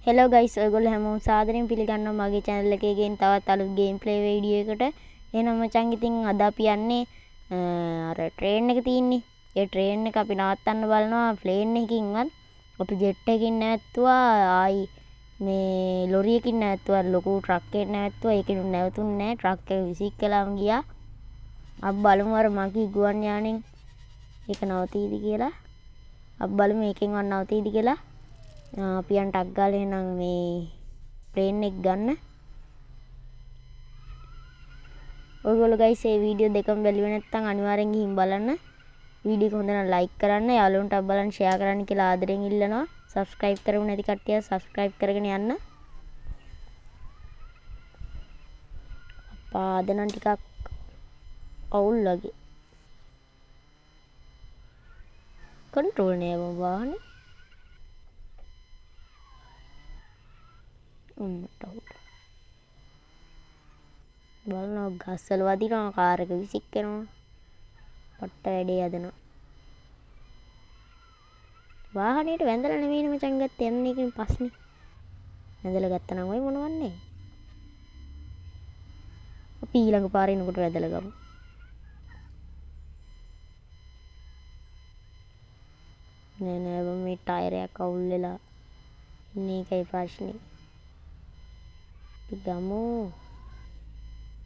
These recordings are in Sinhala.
හෙලෝ ගයිස්, ඔයගොල්ලෝ හැමෝම සාදරයෙන් පිළිගන්නවා මගේ channel එකේ ගෙන තවත් අලුත් ගේම් ප්ලේ වීඩියෝ එකකට. එහෙනම් මචං ඉතින් අද අපි යන්නේ අර ට්‍රේන් එක තියෙන්නේ. ඒ ට්‍රේන් එක අපි නවත්තන්න බලනවා ප්ලේන් එකකින්වත්. අපි ජෙට් එකකින් නැවැත්තුවා, ආයි මේ ලොරි එකකින් නැවැත්තුවා, ලොකු ට්‍රක් එකකින් නැවැත්තුවා. ඒකෙන් නැවතුන්නේ නෑ. ට්‍රක් එක විසික් කළාම ගියා. අපි බලමු අර මගේ ගුවන් යානෙන් ඒක නවතීද කියලා. අපි බලමු ඒකෙන්වත් නවතීද කියලා. අපි යන් ටක් ගාලා එහෙනම් මේ ප්ලේන් එක ගන්න. ඔයගොල්ලෝ ගයිස් මේ වීඩියෝ දෙකම බැලුවේ නැත්නම් අනිවාර්යෙන් ගිහින් බලන්න. වීඩියෝ එක හොඳ නම් ලයික් කරන්න, යාළුවන්ටත් බලන්න ෂෙයා කරන්න කියලා ආදරෙන් ඉල්ලනවා. සබ්ස්ක්‍රයිබ් කරමු නැති කට්ටිය සබ්ස්ක්‍රයිබ් කරගෙන යන්න. අප්පා අද නම් ටිකක් අවුල් වගේ. කන්ට්‍රෝල් නෑ බං වාහනේ. අම්මට අවුල්. බලනවා ගස්වල වදිනවා, කාර් එක විසික් වෙනවා. පට්ට වැඩේ හදනවා. වාහනේට වැඳලා නෙමෙයිනේ මචං ගත්තේ, යන්නේ එකනේ ප්‍රශ්නේ. වැඳලා ගත්තා නම් ඔය මොනවන්නේ? අපි ඊළඟ පාර එනකොට වැඳලා ගමු. නෑ නෑ බං මේ ටයරයක් අවුල් වෙලා ඉන්නේ, ඒකයි ප්‍රශ්නේ. අපි ගමු.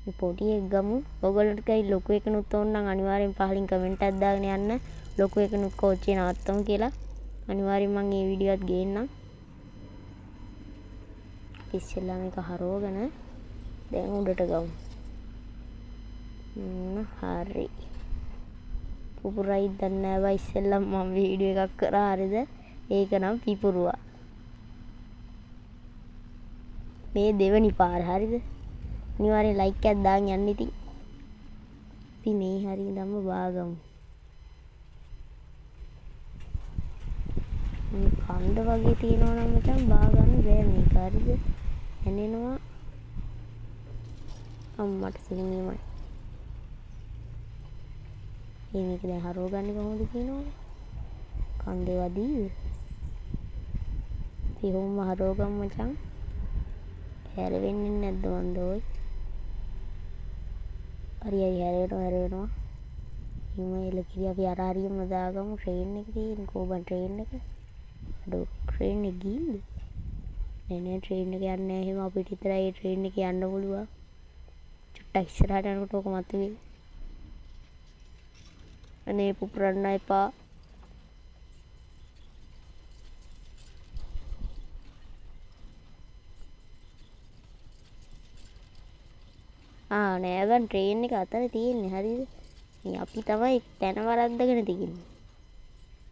මේ පොඩි එක ගමු. ඔයගොල්ලන්ට කයි ලොකු එකනුත් ඕන නම් අනිවාර්යෙන් පහලින් කමෙන්ට් එකක් දාගෙන යන්න. ලොකු එකනුත් කෝච්චිය නවත්තමු කියලා. අනිවාර්යෙන් මං මේ වීඩියෝ එකත් ගේන්නම්. ඉස්සෙල්ලා මේක හරවගෙන දැන් උඩට ගමු. හරි. පුපුරයි දන්නේ නෑ බං. ඉස්සෙල්ලා මං වීඩියෝ එකක් කරා හරිද? ඒක නම් පිපුරුවා. මේ දෙවෙනි පාර හරිද? අනිවාර්යෙන් ලයික් එකක් දාන් යන්න ඉතින්. අපි මේ හරිය ධම්ම බාගමු. මේ කණ්ඩ වගේ තියෙනවා නම් මචං බා ගන්න බෑ මේක හරිද? ඇනෙනවා. අම්මට සිහිනියමයි. ඒ මේක දැන් හරව ගන්නේ කොහොමද කියනවනේ? කන්දේ වදීද? අපි කොහොම හරව ගමු මචං. හැරෙන්නේ නැද්ද මන්ද ඔය? හරි හරි හැරෙනවා හැරෙනවා. එහෙම එල කිරි අපි අර හරියම දාගමු. ට්‍රේන් එක තියෙන්නේ කොහොමද ට්‍රේන් එක? අඩෝ ට්‍රේන් එක ගිහින්ද? නෑ නෑ ට්‍රේන් එක යන්නේ නෑ. එහෙම අපිට විතරයි ඒ ට්‍රේන් එක යන්න පුළුවන්. චුට්ටක් ඉස්සරහට යනකොට ඕක මතුවේ. අනේ පුපුරන්න එපා. නෑ බං ට්‍රේන් එක අතන තියෙන්නේ හරිද? මේ අපි තමයි තැන වරද්දගෙන තියෙන්නේ.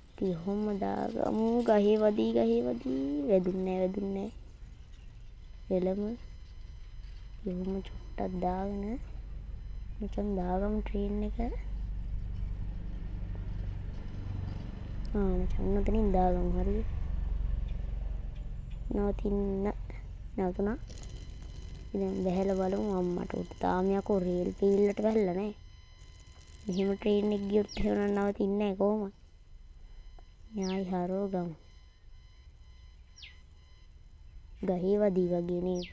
අපි ඔහොම දාගමු. ගහේ වදී ගහේ වදී. වැදුන්නේ නෑ වැදුන්නේ නෑ. එළම. ඔහොම චුට්ටක් දාගෙන මචං දාගමු ට්‍රේන් එක. මචං ඔතනින් දාගමු හරිද? නවතින්න. නැවතුණා. ඉතින් බැහැලා බලමු. අම්මට උඩ තාම යකෝ රේල් පීල්ලට වැහලා නෑ. මෙහෙම ට්‍රේන් එක ගියොත් එහෙම නම් නවතින්නේ නෑ කොහොමද? න්යායි හරව ගමු. ගහේ වදී වගේ නේද?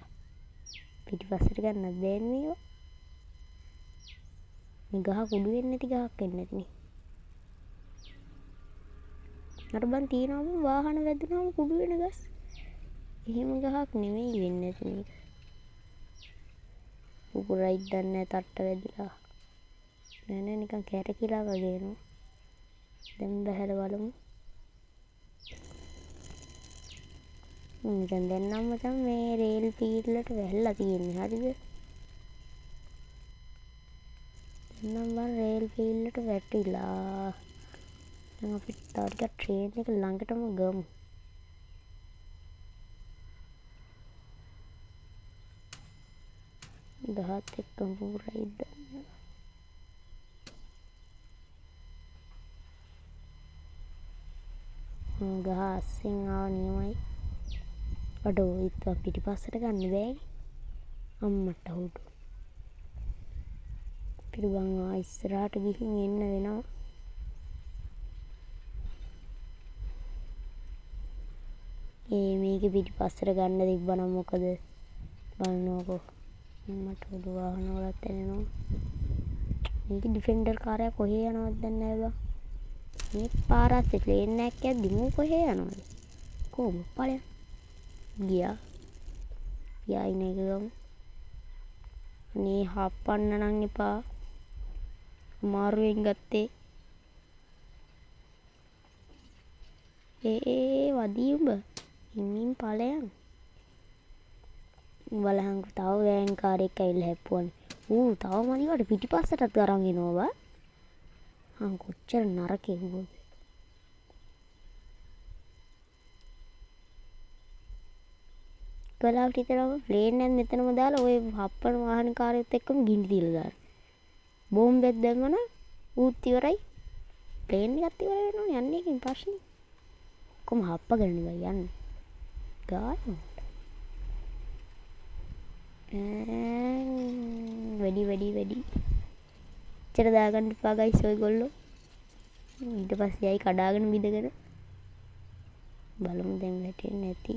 පිටිපස්සට ගන්නත් බෑනේ මේවා. මේ ගහ කුඩු වෙන්නේ නැති ගහක් වෙන්නේ නැතිනේ. අර බං තියනවා බං වාහන වැදුනහම කුඩු වෙන ගස්. එහෙම ගහක් නෙමෙයි වෙන්නේ නැති මේක. පුපුරයිද දන්නේ නෑ තට්ට වැදිලා. නෑ නෑ නිකන් කැරකිලා වගේ එනවා. දැන් බහැලා බලමු. මචං දැන් නම් මචං මේ රේල් පීල්ලට වැහලා තියෙන්නේ හරිද? දැන් නම් බං රේල් පීල්ලට වැටිලා. දැන් අපි තව ටිකක් ට්‍රේන් එක ළඟටම ගමු. ගහත් එක්කම පුපුරයිද? ගහ අස්සෙන් ආව නියමයි. අඩෝ ඉතින් පිටිපස්සට ගන්න බෑනේ. අම්මට හුඩු. අපිට බං ආ ඉස්සරහට ගිහින් එන්න වෙනවා. ඒ මේකේ පිටිපස්සට ගන්න තිබ්බනම් මොකද බලන්නකෝ. මට උඩු වාහන වලත් එනවා. මේකේ ඩිෆෙන්ඩර් කාරයා කොහේ යනවද දන්නේ නැහැ බං. මේ පාර අස්සේ ප්ලේන් එකක් යද්දි මූ කොහේ යනවද? කොහොම ඵලයන් ගියා. ගියා ඉන එක ගමු. අනේ හප්පන්න නම් එපා. අමාරුවෙන් ගත්තේ. ඒ ඒ වදී උඹ. හිමින් ඵලයන්. බලහන්කෝ තව වෑන් කාරයෙක් ඇවිල්ලා හැප්පුවනේ. ඌ තව මදිවට පිටිපස්සටත් අරන් එනවා බා. අං කොච්චර නරක එව්වද. කලාවට හිතනවා ප්ලේන් එකක් මෙතනම දාලා ඔය හප්පන වාහන කාරයොත් එක්කම ගිනි තියලා දාන්න. බෝම්බයක් දැම්මනම් ඌත් ඉවරයි. ප්ලේන් එකත් ඉවර වෙනවනේ. යන්නේ එකකින් ප්‍රශ්නේ. ඔක්කොම හප්පගෙන නේ බං යන්නේ. ගාන. වැඩි වැඩි වැඩි. එච්චර දාගන්න එපා ගයිස් ඔයගොල්ලෝ. ඊට පස්සේ ආයි කඩාගෙන බිඳගෙන බලමු දැන් වැටෙන්නේ නැති.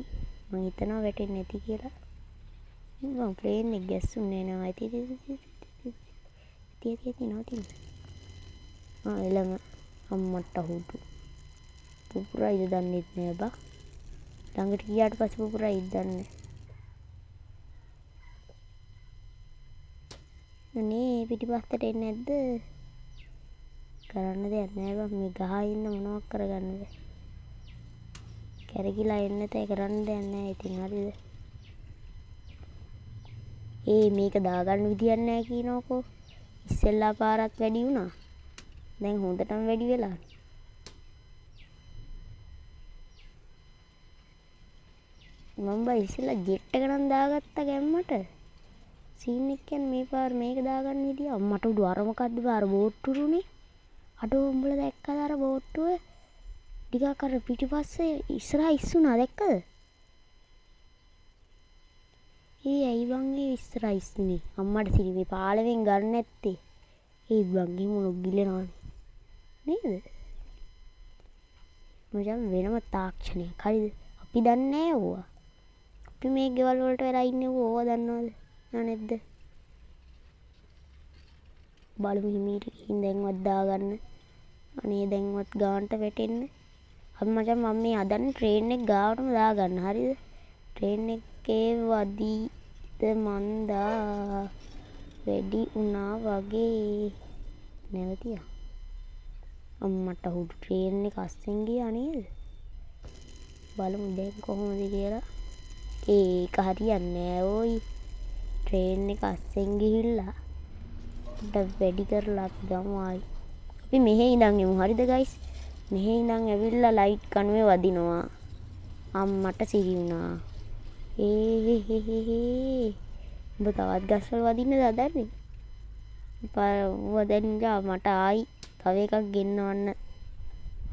මං හිතනවා වැටෙන්නේ නැති කියලා. මං ප්ලේන් එක ගැස්සුන්නේ නෑ. ඇති ඇති ඇති ඇති ඇති නවතින්න. ආ එළම අම්මට හුඩු. පුපුරයිද දන්නෙත් නෑ බා. ළඟට ගියාට පස්සේ පුපුරයිද දන්නේ. අනේ පිටිපස්සට එන්නේ නැද්ද? කරන්න දෙයක් නෑ බං. මේ ගහ ඉන්න මොනවක් කරගන්න බෑ. කැරකිලා එන්න තේ කරන්න දෙයක් නෑ ඉතින් හරිද? ඒ මේක දාගන්න විදියක් නෑ කියනකො. ඉස්සෙල්ලා පාරත් වැඩි වුණා. දැන් හොඳටම වැඩි වෙලා. මම බා ඉස්සෙල්ලා ජෙට් එක නම් දාගත්තා ගැම්මට. සීන් එක කියන්නේ මේ පාර මේක දාගන්න විදිය. අම්මට උඩු අර මොකද්ද බා අර බෝට්ටුරුනේ. අඩෝ උඹලා දැක්කද අර බෝට්ටුව? ටිකක් අර පිටිපස්සේ ඉස්සරහා ඉස්සුණා දැක්කද? ඒ ඇයි බං ඒ ඉස්සරහා ඉස්සුනේ? අම්මට සිරි මේ පාලමෙන් ගන්න නැත්තේ. ඒත් බං එහෙම වුණොත් ගිලෙනවනේ. නේද? මචං වෙනම තාක්ෂණයක් හරිද? අපි දන්නේ නෑ ඕවා. අපි මේ ගෙවල් වලට වෙලා ඉන්නේ ඕවා දන්නවද? නැද්ද? බලමු හිමීට ගිහින් දැන්වත් දාගන්න. අනේ දැන්වත් ගානට වැටෙන්න. අපි මචං මම මේ හදන්නේ ට්‍රේන් එක ගාවටම දාගන්න හරිද? ට්‍රේන් එකේ වදීද මන්දා වැඩි වුණා වගේ. නැවතියා. අම්මට හුඩු ට්‍රේන් එක අස්සෙන් ගියා නේද? බලමු දැන් කොහොමද කියලා. ඒක හරියන්නේ නෑ ඕයි. ට්‍රේන් එක අස්සෙන් ගිහිල්ලා පොඩ්ඩක් වැඩි කරලා අපි ගමු ආයි. අපි මෙහෙ ඉඳන් එමු හරිද ගයිස්? මෙහෙ ඉඳන් ඇවිල්ලා ලයිට් කණුවේ වදිනවා. අම්මට සිරි වුණා. ඒ හේ හේ හේ හේ. උඹ තවත් ගස්වල වදින්නද හදන්නේ? ඌව දැන් මට ආයි තව එකක් ගෙන්නවන්න.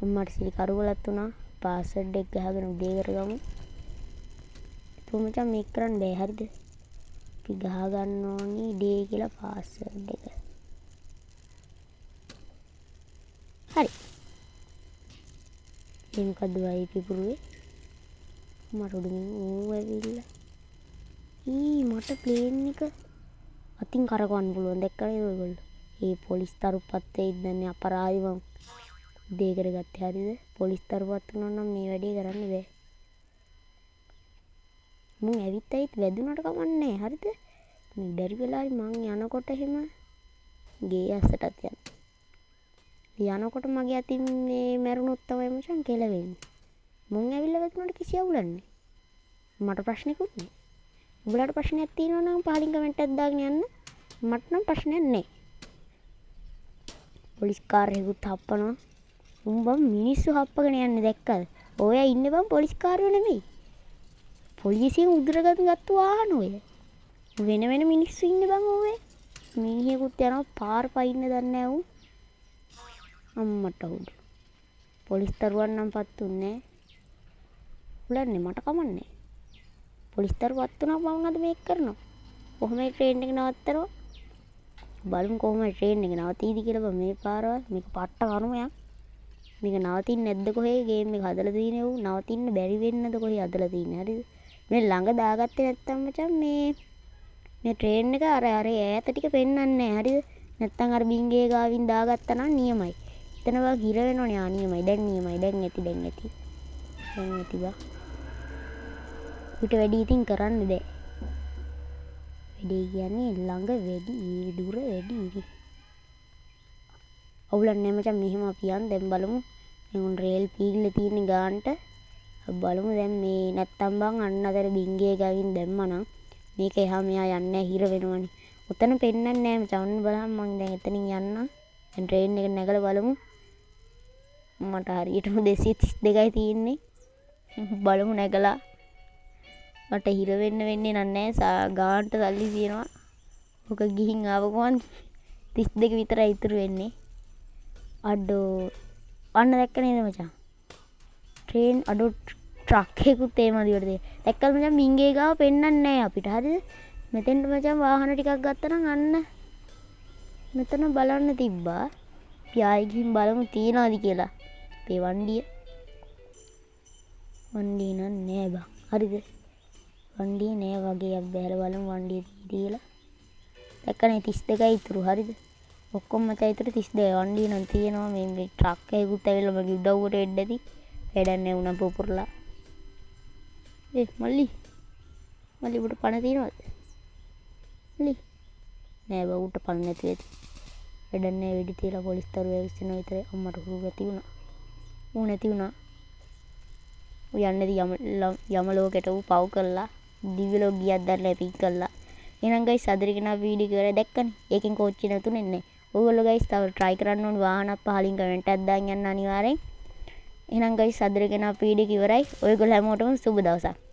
අම්මට සිරි කරුවලත් වුණා. පාස්වර්ඩ් එක ගහගෙන උදේ කරගමු. ඒක මචං මේක කරන්න බෑ හරිද? අපි ගහ ගන්න ඕනි ඩේ කියලා පාස්වර්ඩ් එක. හරි. ඒ මොකද්ද වයි පිපුරුවේ? මට උඩින් ඌ ඇවිල්ලා. ඊ මට ප්ලේන් එක අතින් කරකවන්න පුළුවන් දැක්කා නේද ඔයගොල්ලෝ? ඒ පොලිස් තරුපත් වෙයිද දන්නේ අපරාධي මං උදේ කරගත්තේ හරිද? පොලිස් තරුපත් වුණා නම් මේ වැඩේ කරන්න බෑ. මුන් ඇවිත් ඇවිත් වැදුනට කමක් නෑ හරිද? මේ බැරි වෙලාවයි මං යනකොට එහෙම ගේ අස්සටත් යන්න. යනකොට මගේ අතින් මේ මැරුණොත් තමයි මචං කෙලවෙන්නේ. මුන් ඇවිල්ලා වැදුනට කිසි අවුලක් නෑ. මට ප්‍රශ්නකුත් නෑ. උඹලාට ප්‍රශ්නයක් තියෙනවා නම් පහලින් කමෙන්ට් එකක් දාගෙන යන්න. මට නම් ප්‍රශ්නයක් නෑ. පොලිස් කාර් එකකුත් හප්පනවා. උන් බං මිනිස්සු හප්පගෙන යන්නේ දැක්කද? ඔය ඉන්නේ බං පොලිස් කාරයෝ නෙමෙයි. පොලිසියෙන් උදුරගත් ගත්තු වාහන ඔය. වෙන වෙන මිනිස්සු ඉන්නේ බං ඔය. මිනිහෙකුත් යනවා පාර පයින්න දන්නේ නෑ උන්. අම්මට හුඩු. පොලිස් තරුවන් නම් පත් උන්නේ නෑ. උලන්නේ මට කමන්නේ. පොලිස් තරුව පත් වුණා මං අද මේක කරනවා. කොහොමයි ට්‍රේන් එක නවත්තනවා? බලමු කොහොමයි ට්‍රේන් එක නවතීද කියලා බං මේ පාරවල්. මේක පට්ට කරුමයක්. මේක නවතින්නේ නැද්ද කොහේ? ගේම් එක හදලා තියෙන්නේ ඌ නවතින්න බැරි වෙන්නද කොහේ හදලා තියෙන්නේ? හරිද? මේ ළඟ දාගත්තේ නැත්තම් මචං මේ මේ ට්‍රේන් එක අර අර ඈත ටික පෙන්වන්නේ නැහැ. හරිද? නැත්තම් අර බින්ගේ ගාවින් දාගත්තා නම් නියමයි. එතන බං හිර වෙනවනේ. ආ නියමයි. දැන් නියමයි. දැන් ඇති දැන් ඇති. දැන් ඇති බං. ඊට වැඩි ඉතින් කරන්න බෑ. වැඩේ කියන්නේ ළඟ වැඩි, ඒ දුර වැඩි ඉතින්. අවුලක් නෑ මචං, මෙහෙම අපි යන් දැන් බලමු. දැන් උන් රේල් පීල්ල තියෙන ගානට අපි බලමු දැන් මේ නැත්තම් බං අන්න අතර බින්ගේ ගාවින් දැම්මනම් මේක එහා මෙහා යන්නේ නෑ, හිර වෙනවනේ. ඔතන පෙන්නන්නේ නෑ මචං. ඔන්න බලහන් මං දැන් එතනින් යන්නම්. දැන් ට්‍රේන් එක නැගලා බලමු. මට හරියටම 232යි තියෙන්නේ. බලමු නැගලා. මට හිර වෙන්න වෙන්නේ නෑ. ගානට සල්ලි තියෙනවා. ඔක ගිහින් ආව ගමන් 32 විතරයි ඉතුරු වෙන්නේ. අඩෝ අන්න දැක්ක නේද මචං? ට්‍රේන් අඩෝ ට්‍රක් එකකුත් ඒ මදිවට තියෙනවා. දැක්කද මචං බින්ගේ ගාව පෙන්නන්නේ නෑ අපිට. හරිද? මෙතෙන්ට මචං වාහන ටිකක් ගත්තා නම් අන්න මෙතන බලන්න තිබ්බා. අපි ආයෙ ගිහින් බලමු තියනවාද කියලා. අපේ වණ්ඩිය. වණ්ඩිය නම් නෑ බං. හරිද? වණ්ඩිය නෑ වගේ. අපි බැලලා බලමු වණ්ඩිය තියෙද කියලා. දැක්කනේ 32යි ඉතුරු. හරිද? ඔක්කොම මචං ඉතුරු 32යි. වණ්ඩිය නම් තියෙනවා. මේ මේ ට්‍රක් එකකුත් ඇවිල්ලා මගේ උදව්වට වෙන්න ඇති. වැඩක් නෑ උනා පුපුරලා. ඒ මල්ලි. මල්ලි උඹට පණ තියෙනවද? මල්ලි. නෑ බං ඌට පණ නැතුව ඇති. වැඩක් නෑ වෙඩි තියලා පොලිස් තරුව ඇවිස්සෙනවා විතරයි. අම්මට හුරු නැති වුණා. ඌ නැති වුණා. ඌ යන්නේ නැති යම ලෝකෙට. ඌ පව් කරලා දිව්‍ය ලෝක ගියක් දන්නේ නැහැ පින් කරලා. එහෙනම් ගයිස් අදට ගෙනාව වීඩියෝ එක ඉවරයි. දැක්කනේ. ඒකෙන් කෝච්චිය නැතුනේ නෑ. ඔයගොල්ලෝ ගයිස් තව try කරන්න ඕනි වාහනක් පහලින් කමෙන්ට් එකක් දාන්න යන්න අනිවාර්යෙන්. එහෙනම් ගයිස් අදට ගෙනාව වීඩියෝ එක ඉවරයි. ඔයගොල්ලෝ හැමෝටම සුබ දවසක්.